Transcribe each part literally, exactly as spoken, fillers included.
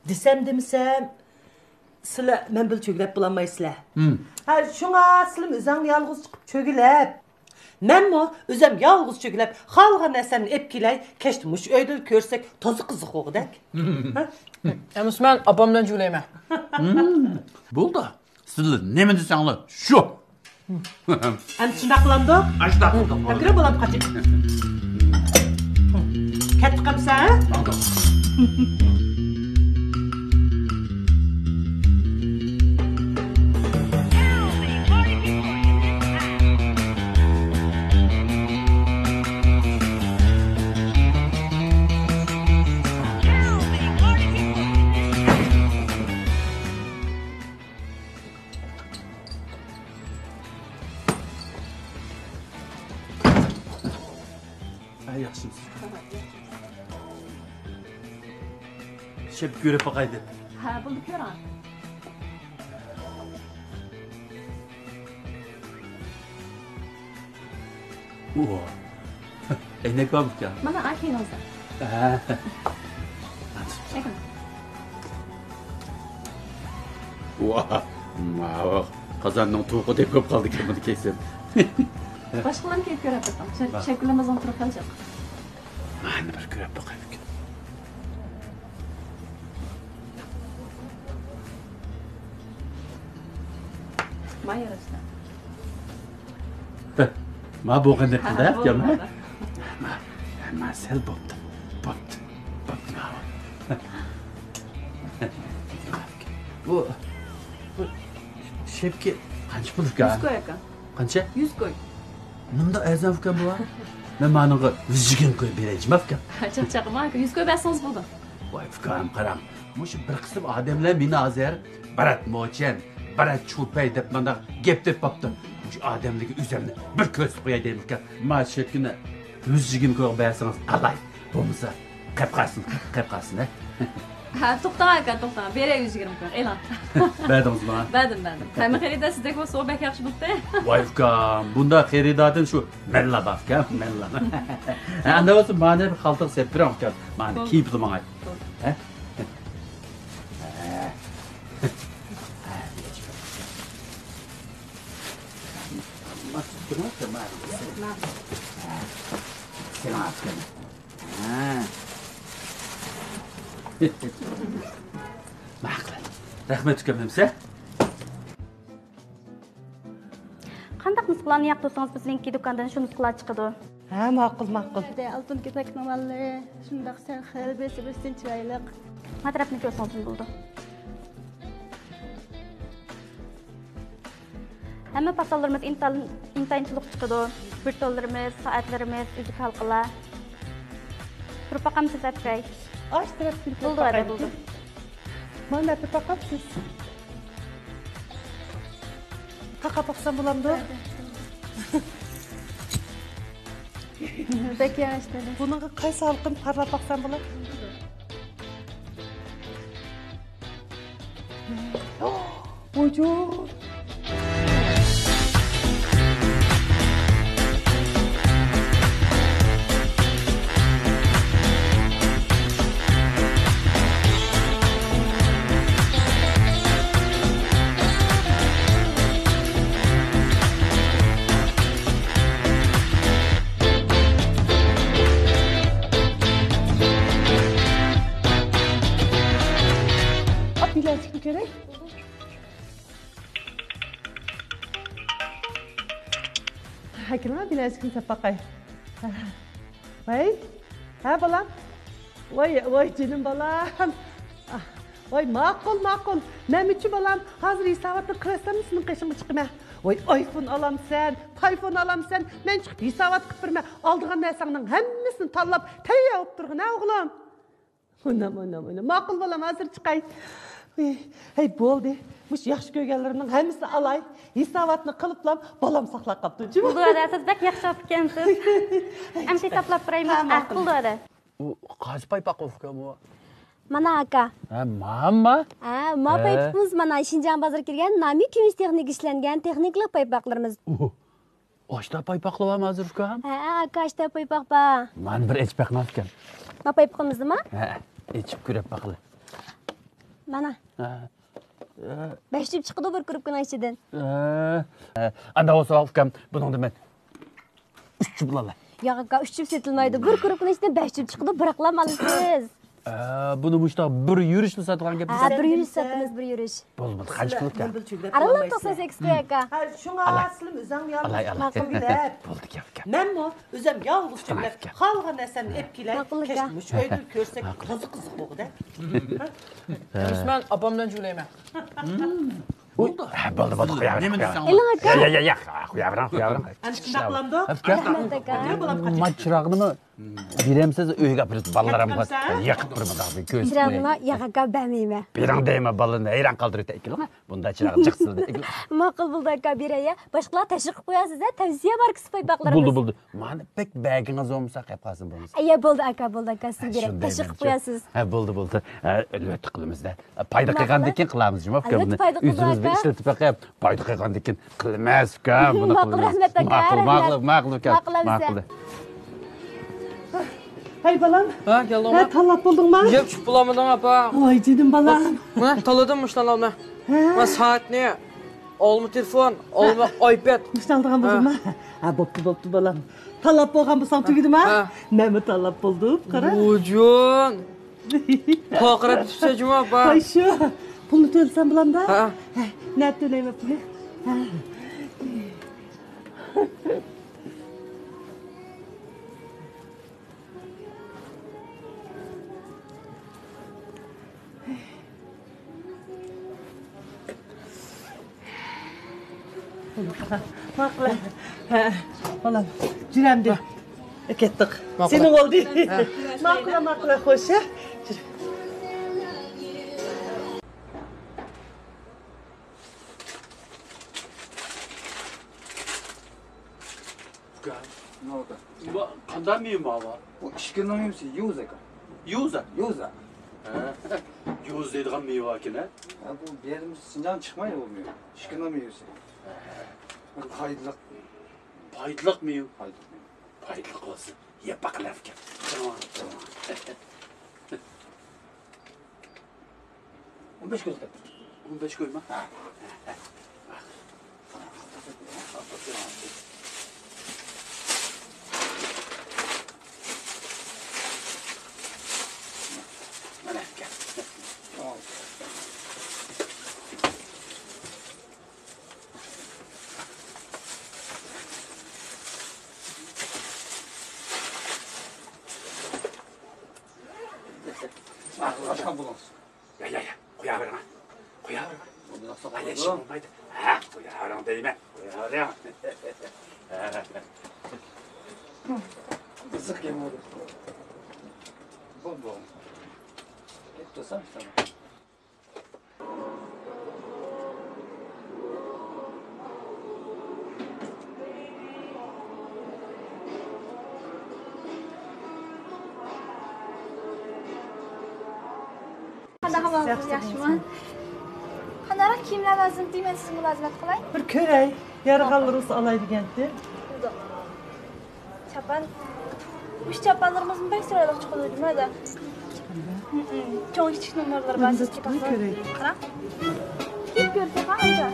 دېسەم دېمىسەم، سىلەر مەن بىلەن چۆگىلەپ بولالمايسىلەر. ھە، شۇڭا سىلىم ئۆزەڭنى يالغۇز چىقىپ چۆگىلەپ. مەنمۇ ئۆزەم يالغۇز چۆگىلەپ، خالىغان نەرسەمنى ئېلىپ كېلەي، كەچتە مۇشۇ ئۆيدىلا كۆرسەك، تازا قىزىق بولغۇدەك. ھە؟ ئەمىسە مەن ئاپام بىلەن چۆگىلەيمەن. بولدى. سىلەر نېمە دېسەڭلار، شۇ. ئەمدى شۇنداق قىلامدۇق؟ ئاشۇنداق قىلدۇق. كىرىپ بولام قاچىپ. كەتتىق ئەمسە، ھە؟ ماڭدۇق. ھە، ياخشىمۇسىز؟ شەپ كۆرۈپ باقاي دەپ. ھە، بولدى، كۆرۈڭ. ئۇ. ئەينەك بارمىكەن؟ مانا، ئاكىڭىزدا. ھە. ئەكىڭ. ۋاھ، ماۋۇ قازاننىڭ تۇۋىقىدەك بولۇپ قالدىكەن بۇنى كىيسەم. باشقىلارنى كىيىپ كۆرۈپ بېقىڭ. شە-، شەكلىمىزنىڭ تۇرۇپ قالجاق. مانا بىر كۆرۈپ باقايلىكىن. ما ياراشتى. ما بولغاندەك قىلدى، ھە، بولدى، يامان. بولدى. ما، ما سەل بوپتۇ. بوپتۇ. بوپتۇ، ما. بۇ، بۇ شەپكە قانچە پۇل ئۇكا؟ يۈز كوي ئاكا. قانچە؟ يۈز كوي. نېمانداق ئەرزان ئۇكام بۇ؟ مەن مانىڭغا يۈز يىگىرمە كوي بېرەي جىما ئۇكام. چاقچاقماڭ ئاكا، يۈز كوي بەرسىڭىز بولدى. ۋاي ئۇكام، قاراڭ. مۇشۇ بىر قىسىم ئادەملەر مېنى ھازىر بىرەت موچەن، بىرەت چۇپەي دەپ مانداق گەپ دەپ باپتۇ. مۇشۇ ئادەملەرگە ئۆزۈمنى بىر كۆرسىتىپ قوياي دەيمەنكەن. ما شەپكىنى يۈز يىگىرمە كويغا بەرسىڭىز ئالاي. بولمىسا قېپ قالسۇن، قېپ قالسۇن، ھە؟ ھە، توختاڭ ئاكا، توختاڭ. بېرەي يۈز يىگىرمە كوي، ئېلىڭ. بەردىڭىزمۇ؟ بەردىم، بەردىم. ھەممە خېرىدار سىزدەك بولسا، ئۇ بەك ياخشى بولدى. ۋاي ئۇكام، بۇنداق خېرىداردىن شۇ مەنلا بار ئۇكام، مەنلا. ھە، ئانداق بولسا مانا بىر خالتىغا سېلىپ بېرىڭ ئۇكام. مانا بولدى. كىيىپ ماڭاي. بولدى. ھە؟ ماقۇل. رەھمەت ئۇكام ئەمسە. قانداق نۇسخىلارنى ياقتۇرسىڭىز، بىزنىڭكى دۇكاندىن شۇ نۇسخىلار چىقىدۇ. ھە، ماقۇل، ماقۇل. ئالتۇن كېپەكنىڭ ماللىرى شۇنداق سەل خىل، بىرسى بىرسىدىن چىرايلىق. ما تەرەپنى كۆرسىڭىزمۇ بولىدۇ. ھەممە پاسونلىرىمىز ئىنتايىن، ئىنتايىن تولۇق چىقىدۇ. بىر تونلىرىمىز، سائەتلىرىمىز، ئۈزۈك ھالقىلار. تۇرۇپ باقامسىز ئەپكەي؟ ئاشۇ تەرەپتىن تۇرۇپ بولدى، ۋەدە، باقايلى. بولدى. مانا تۇرۇپ باقامسىز؟ تاقاپ باقسام بولامدۇ؟ بەك ياخشى دېدى. بۇنىڭغا قايسى ھالقىنى تارلاپ باقسام بولار؟ ۋۇجۇد! ئاپ، بىلەزىكنى كۆرەي. ئەكىلمە، بىلەزىكنى سەپ باقاي. ۋاي، ھە، بالام؟ ۋاي، ۋاي، جېنىم بالام. ۋاي، ماقۇل، ماقۇل. مەنمۇچۇ بالام، ھازىر ھېساباتنى قىلىۋەتسەملا سېنىڭ قېشىڭغا چىقىمەن. ۋاي، ئايفون ئالامسەن، پايفون ئالامسەن، مەن چىقىپ ھېسابات قىلىپ بېرىمەن. ئالىدىغان نەرسەڭنىڭ ھەممىسىنى تاللاپ تەييار بولۇپ تۇرغىن، ھە، ئوغلۇم؟ ئونام، ئونام، ئونام. ماقۇل بالام، ھازىر چىقاي. ھەي، بولدى. مۇشۇ ياخشى كۆرگەنلىرىمنىڭ ھەممىسىنى ئالاي. ھېساباتنى قىلىپلام، بالام ساقلاپ قاپتۇ. بولدى، ۋەدە، سىز بەك ياخشى ئوقۇپ ئىكەنسىز. ئەمدى ھېسابلاپ بېرەيمىز. ھە، ماقۇل. بولدى، ۋەدە. ئۇ قايسى پايپاق ئۇكام ئۇ؟ مانا ئاكا. ھە، ماما؟ ھە، ما ھە. پايپىقىمىز مانا شىنجاڭ بازىرىغا كىرگەن نامى كۈمۈش تېخنىكا ئىشلەنگەن تېخنىكىلىق پايپاقلىرىمىز. ئۇھ. ئاشتا پايپاقلار بارمۇ ھازىر، ئۇكام؟ ھە، ئاكا، ئاشتا پايپاق بار. مانا بىر ئېچىپ بېقىڭ، ئۇكام. ما پايپىقىمىزدىمۇ؟ ھە، ئېچىپ كۆرۈپ باقىلى. مانا. ھە. بەش چۈپ چىقىدۇ بىر كۇرۇپكىنىڭ ئىچىدىن. ئە، ئە، ئاندا بولسا، ئۇكام، بۇنىڭدا مەن ئۈچ چۈپ ئالاي. ياق، ئاكا، ئۈچ چۈپ سېتىلمايدۇ. بىر كۇرۇپكىنىڭ ئىچىدىن بەش چۈپ چىقىدۇ، بىراقلا مال سىز. ئە، بۇنى مۇشۇنداق بىر يۈرۈشلا ساتىدىغان گەپ ھە، دېسەم. بىر يۈرۈش ساتىمىز، بىر يۈرۈش. بولدى، بولدى، قانچە پۇل ئۇكام؟ ئارىلىق توقسان سەككىز كوي، ئاكا. ھە، شۇڭا ئالاي. سىلىم ئۆزۈڭ ئالاي، ئالاي. ماقۇل دەپ. بولدى، ئاكا. مەنمۇ ئۆزۈم يالغۇز جۈملەپ خالىغان نەرسەمنى ئېلىپ كېلەي. ماقۇل ئاكا. كەچتە مۇشۇ ئۆيدە كۆرسەك تازا قىزىق بولغۇدەك. ئەمىسە مەن ئاپامدىن جۈگلەيمەن. بولدى. ھە، بولدى، بولدى، قوياۋېرىڭ، قوياۋېرىڭ. ئەلىڭ ئاكا. ياق، ياق، ياق، قوياۋېرىڭ، قوياۋېرىڭ. ئەنە شۇنداق قىلامدۇ؟ ئاكا. رەھمەت، ئاكا. ما چىراغنىمۇ بېرەمسىز، ئۆيگە ئاپىرىپ بالىلىرىمغا يېقىپ بېرىمەن، كۆرسىتىپ قوياي. چىراغنىمۇ ياق، ئاكا، بەرمەيمەن. بېرىڭ دەيمەن، بالىنى ھەيران قالدۇرۇۋېتەي. ماقۇل بولدى، ئاكا، بېرەي. باشقىلار تەشۋىق قىلىپ قويارسىز، ھە، تەۋسىيە ماركىسى پايپاقلىرىمىز. بولدى، بولدى. مانا بەك بەرگىڭىز بولمىسا، قېلىپ قالسۇن، بولمىسا. ئە، يە، بولدى، ئاكا، بولدى، ئاكا، سىزگە بېرەي. تەشۋىق قىلىپ قويارسىز. ھە، بولدى، بولدى. ھە، ئەلۋەتتە قىلىمىز-دە. پايدا قىلغاندىن كېيىن قىلىمىز، جۇمۇ ئۇكام. ئەلۋەتتە پايدا قىلىدۇ، ئاكا. ئۆزىمىز بىر ئىشلىتىپ بېقىپ، پايدا قىلغاندىن كېيىن قىلىمىز، ئۇكام. بۇنى قىلىمىز. ماقۇل، رەھمەت، ئاكا، ماقۇل، ماقۇل، ماقۇل، ئۇكام. ماقۇل. ھە، كەلدىڭمۇ؟ ھە، تاللاپ بولدۇڭمۇ؟ يەپ چىقىپ بولالمىدىڭ، ئاپا. ۋاي، جېنىم بالام. ھە، تاللىدىم مۇشۇلارنى. ھە. مەن سائەتنى، ئالما تېلېفون، ئالما ئايپاد. مۇشۇنى ئالىدىغان بولدۇڭمۇ؟ ھە، بوپتۇ، بوپتۇ، بالام. تاللاپ بولغان بولساڭ تۈگىدىما؟ ھە. مەنمۇ تاللاپ بولدۇم، قارا. ۋۇجۇن. پاقىراپ كېتىپسەن جۇمۇ، ئاپا. ھاي شۇ. پۇلنى تۆلىسەم بولامدا؟ ھە. ھە، نەدە تۆلەيمەن پۇلنى؟ ھە. ماقۇل. ھە، بالام، جۈرەمدى. كەتتۇق. ماقۇل. سېنىڭ بولدى. ھە. ماقۇل، ماقۇل، خوش، ھە؟ ئۇكا. نېمە ئۇكا؟ بۇ قانداق مېۋە بۇ؟ بۇ ئىشكىرنىڭ مېۋىسى، يوزا ئۇكا. يوزا؟ يوزا. ھە. يوز دەيدىغان مېۋە ئىكەن، ھە؟ ھە، بۇ بۇ يەردە شىنجاڭ چىقمايدۇ بۇ مېۋە. ئىشكىرنىڭ مېۋىسى. بىر پايدىلىق. پايدىلىق مېۋە. پايدىلىق مېۋە. پايدىلىق بولسا، يەپ باقىلى ئۇكا. ئون بەش كوي قىلىپ. ئون بەش كويمۇ؟ ھە. مانا، كەل. ئاشۇنداق بولۇڭ. يا، يا، يا، قوياۋېرىڭ. قوياۋېرىڭ. بۇنداق ساقلايدۇ. ھە، قوياۋېرىڭ دەيمەن. قوياۋېرىڭ. قىزىق گەپ بولدى. بولدى، بولدى. كەتتى، سەن. قانداق ئەھۋالىڭىز، ياخشىمۇ؟ قانداقراق كىيىملەر لازىم دېمەن، سىزگە مۇلازىمەت قىلاي. بىر كۆرەي، يارىغانلىرىڭىز ئالاي دېگەنتى. چاپان. مۇشۇ چاپانلىرىمىزمۇ بەك چىرايلىق چىقىدۇ، جۇمۇ ھەدە. چوڭ كىچىك نومۇرلىرى بار، سىز چاپانلار. كۆرەي. قاراڭ. كىيىپ كۆرسەك، ھە، ئانچە.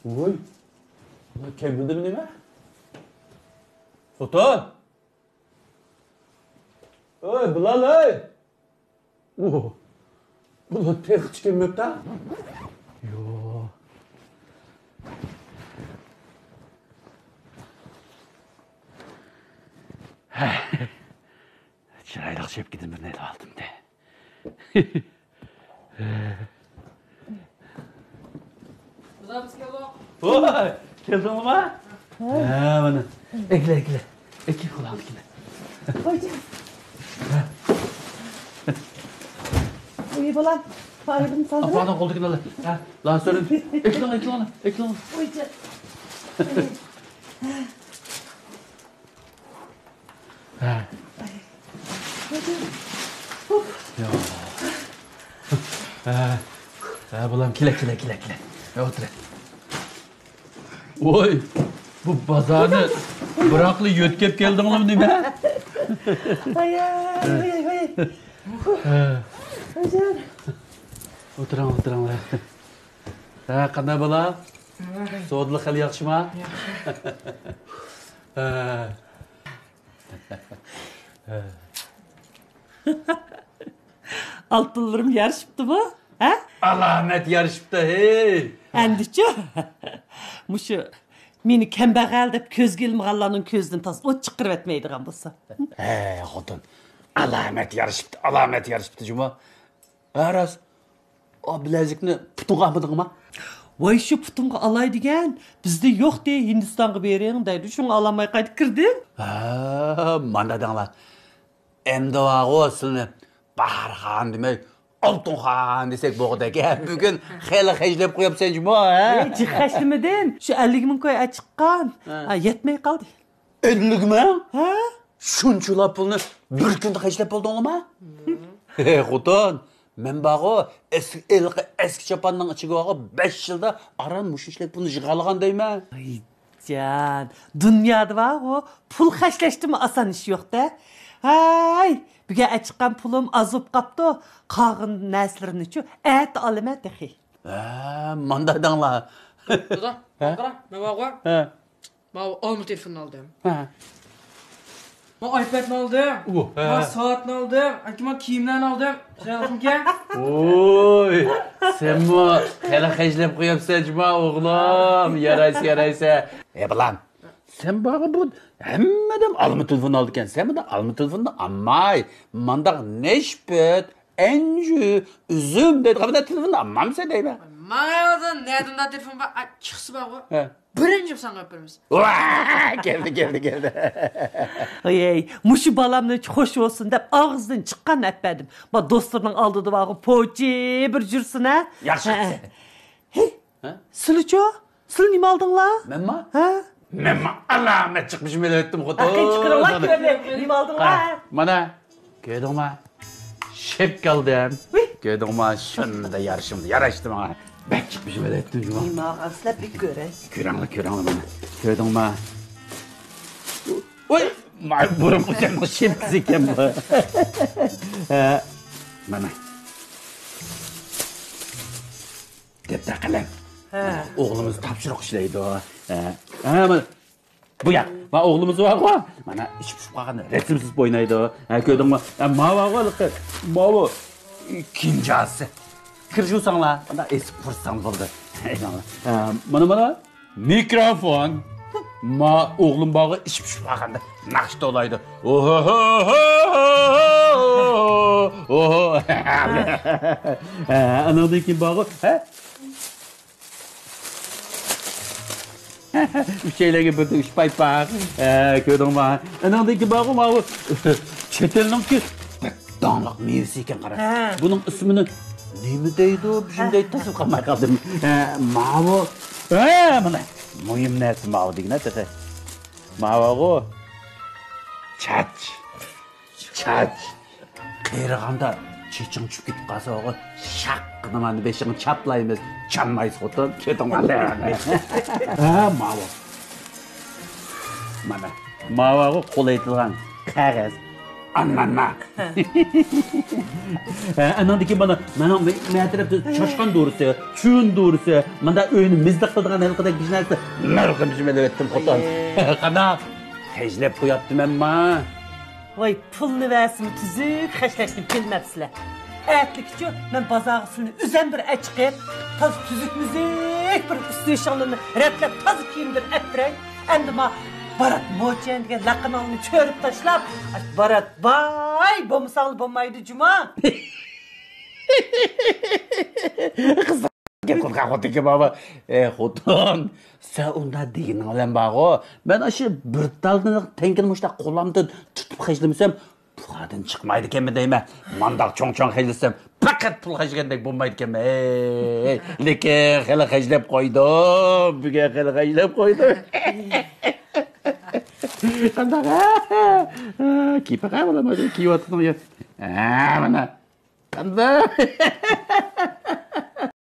ۋوي، بۇلار كەلمىدىمۇ نېمە؟ خوتۇن! ئۆي، بىلال، ئۆي! ئوھ، بۇلار تېخىچە كەلمەپتۇ. يوق. چىرايلىق شەپكىدىن بىرنى ئېلىۋالدىم دە. بۇدا بىز كەلدۇق. ۋاي، كەلدىڭلىما؟ ھە، مانا. ئەكىلە، ئەكىلە. ئەكىل، قۇلاقنى ئەكىلە. ۋايجان. ئۇي بالام، پارىدىن سالدىرا. ئاپاڭنىڭ قولىدىكىنى ئال. ھە، لا سۆرۈن. ئەكىلىڭ، ئەكىلىڭ، ئەكىلىڭ. ۋايجان. ھە. يا. ھە. ھە، بالام، كېلە، كېلە، كېلە، كېلە. ھە، ئولتۇر. ۋوي، بۇ بازارنى بىراقلا يۆتكەپ كەلدىڭلارمۇ نېمە؟ ھاي، ھاي، ھاي، ھاي. ھە. ئولتۇرۇڭ، ئولتۇرۇڭلار. ھە، قانداق بالا؟ سودىلىق خېلى ياخشىما؟ ياخشى. ھە. ئالتۇنلىرىم يارىشىپتىمۇ؟ ھە؟ ئالامەت يارىشىپتۇ، ھېي! ئەمدىچۇ؟ مۇشۇ مېنى كەمبەغەل دەپ كۆزگە ئىلمىغانلارنىڭ كۆزىدىن تازا ئوت چىقىرىۋەتمەيدىغان بولسا. ھەي، خوتۇن، ئالامەت يارىشىپتۇ، ئالامەت يارىشىپتۇ جۇمۇ. ھە، راست. ئا، بىلەزىكنى پۇتۇڭغا ئالمىدىڭما؟ ۋاي، شۇ پۇتۇمغا ئالاي دېگەن، بىزدە يوق دەي، ھىندىستانغا بېرىڭ دەيدۇ، شۇڭا ئالالماي قايتىپ كىردىم. ھە، مانا دەڭلار. ئەمدى بارغۇ سىلىنى باھارخان دېمەي، ئالتۇنخان دېسەك بولغۇدەك. ھە، بۈگۈن خېلى خەجلەپ قويۇپسەن جۇمۇ، ھە؟ ئەي، جىق خەجلىمىدىم. شۇ ئەللىك مىڭ كوي ئەچىققان. ھە. ھە، يەتمەي قالدى. ئەللىك مىڭ؟ ھە؟ شۇنچىلا پۇلنى بىر كۈندە خەجلەپ بولدۇڭلىما؟ ھە، خوتۇن، مەن بارغۇ، ئەسكى، ھېلىقى ئەسكى چاپاننىڭ ئىچىگە بارغۇ، بەش يىلدا ئاران مۇشۇنچىلىك پۇلنى يىغالىغان دەيمەن. ۋاي جان، دۇنيادا بارغۇ، پۇل خەجلەشتىنمۇ ئاسان ئىش يوق-دە. ھاي، بۈگۈن ئەچىققان پۇلۇم ئاز بولۇپ قاپتۇ، قالغان نەرسىلىرىمنىچۇ ئەتە ئالىمەن تېخى. ھە، مانداق دەڭلار. دادا، ھە؟ قارا، مەن بارغۇ. ھە. ماۋۇ ئالما تېلېفوننى ئالدىم. ھە. ماۋۇ ئايپادنى ئالدىم. ئۇ، ھە. ماۋۇ سائەتنى ئالدىم. ئاكا، ماۋۇ كىيىملەرنى ئالدىم. چىرايلىقمىكەن؟ ۋوي، سەنمۇ خېلى خەجلەپ قويۇپسەن جۇما ئوغلۇم. يارايسەن، يارايسەن. ئەي بالام، سەن بارغۇ بۇ ھەممە ئادەم ئالما تېلېفون ئالىدىكەن. سەن مۇنداق ئالما تېلېفوننى ئالماي، مانداق نەشپۈت، ئەنجۈ، ئۈزۈم دەيدىغان بىر تېلېفوننى ئالمامسەن دەيمەن. ماڭا ئالدىن نەدىن تېلېفون بار؟ ئا، ئىككىسى بارغۇ. ھە. بىرىنچى ساڭا ئېلىپ بېرىمىز. ۋا! كەلدى، كەلدى، كەلدى. ۋاي، مۇشۇ بالامنى خوش بولسۇن دەپ ئاغزىدىن چىققاننى ئەپ بەردىم. ما دوستلىرىنىڭ ئالدىدا بارغۇ پوچى بىر جۈرسىن ھە. ياخشى ھە. قىپسەن. ھېي، ھە؟ سىلىچۇ؟ سىلى نېمە ئالدىڭلار؟ مەنما؟ ھە؟ مەنما ئالامەت چىقمىشىم ئېلىۋەتتىم خوتۇن. ئەقىل چىقىرىڭلار كۆرەي. نېمە ئالدىڭلار؟ قارا، مانا. كۆردۈڭما؟ شەپكە ئالدىم. ۋىي. كۆردۈڭما؟ شۇنداق يارىشىمدۇ، ياراشتى ماڭا. بەك چىقمىشىم ئېلىۋەتتىم جۇما. نېمە ئالغانسىلەر بىر كۆرەي. كۆرۈڭلار، كۆرۈڭلار مانا. كۆردۈڭما؟ ۋوي! ما بۇرۇنقى جەمنىڭ شەپكىسى ئىكەن بۇ. ھە، مانا. دەپتەر قەلەم. ھە. ئوغلىمىز تاپشۇرۇق ئىشلەيدۇ. ھە. ھە، مانا. بۇ ياق. ما ئوغلىمىز بارغۇ. مانا ئىچى پۇشۇپ قالغان رەسىم سىزىپ ئوينايدۇ. ھە، كۆردۈڭمۇ؟ ھە، ما بارغۇ، ھېلىقى. ماۋۇ. كىنجاسى. كىرىشىۋالساڭلار. مانا ئېسىپ پۇرساڭ بولدى. ھە، مانا، مانا. مىكروفون. ما ئوغلۇم بارغۇ ئىچى پۇشۇپ قالغاندا ناخشا توۋلايدۇ. ئوھو. ھە، ئانىڭدىن كېيىن بارغۇ، ھە؟ ئۈچەيلەنگە بىردە ئۈچ پايپاق. ھە، كۆردۈڭما؟ ئانىڭدىن كېيىن بارغۇ، ماۋۇ چەت ئەلنىڭكى بەك داڭلىق مېۋىسى ئىكەن، قارا. ھە. بۇنىڭ ئىسمىنى نېمە دەيدۇ، بىژىم دەيدۇ، تېپىپ قالماي قالدىم. ھە، ماۋۇ. ھە، مانا. مۇھىم نەرسە ماۋۇ دېگىنە تېخى. ماۋۇغۇ. چاچ. چاچ. قېرىغاندا چېچىڭ چۈشۈپ كېتىپ قالسا، ئوغۇ شاققىدىماندا بېشىڭنى چاپلايمىز. چانمايسىز خوتۇن، كېتىڭلار. ھە، ماۋۇ. مانا، ماۋۇغۇ قول ئېيتىلغان قەغەز. ئانناننا. ھە، ئاناندىن كېيىن مانا مېنىڭ مە-، مەترەپتە چاشقان دورىسى، چىۋىن دورىسى، مۇنداق ئۆينى مىزدىق قىلىدىغان ھېلىقىدەك بىر نەرسە نەرخىمىزنى ئېلىۋەتتىم خوتۇن. قانداق؟ خەجلەپ قوياپتىمەنما. ۋاي، پۇلنى بەرسىمۇ تۈزۈك خەجلەشنى بىلمەپسىلەر. ئەتىلىكىچۇ مەن بازارغا سىلىنى ئۆزۈم بىر ئەچىقىپ، تازا تۈزۈك-مۈزۈك بىر ئۈستى-بېشىڭلارنى رەتلەپ، تازا كىيىم بىر ئەپ بېرەي. ئەمدى ما بارات موچەن دېگەن لەقىمىڭلارنى چۆرۈپ تاشلاپ، بارات باي بولمىساڭلار بولمايدۇ جۇما. گەپ قىلغان خوتۇنكەن بابا. ئە، خوتۇن، سەن ئۇنداق دېگىنىڭ بىلەن بارغۇ، مەن ئاشۇ بىر تال تەڭگىنى مۇشۇنداق قولۇمدىن تۇتۇپ خەجلىمىسەم، پۇخادىن چىقمايدىكەنمەن دەيمەن. مانداق چوڭ-چوڭ خەجلىسەم، پەقەت پۇل خەجلىگەندەك بولمايدىكەنمەن. ھەي، لېكىن خېلى خەجلەپ قويدۇم. بۈگۈن خېلى خەجلەپ قويدۇم. قانداق، ھە؟ ھە، كېپىق، ھە، بالام، كىيىۋاتىدىغان. ھە، مانا. قانداق؟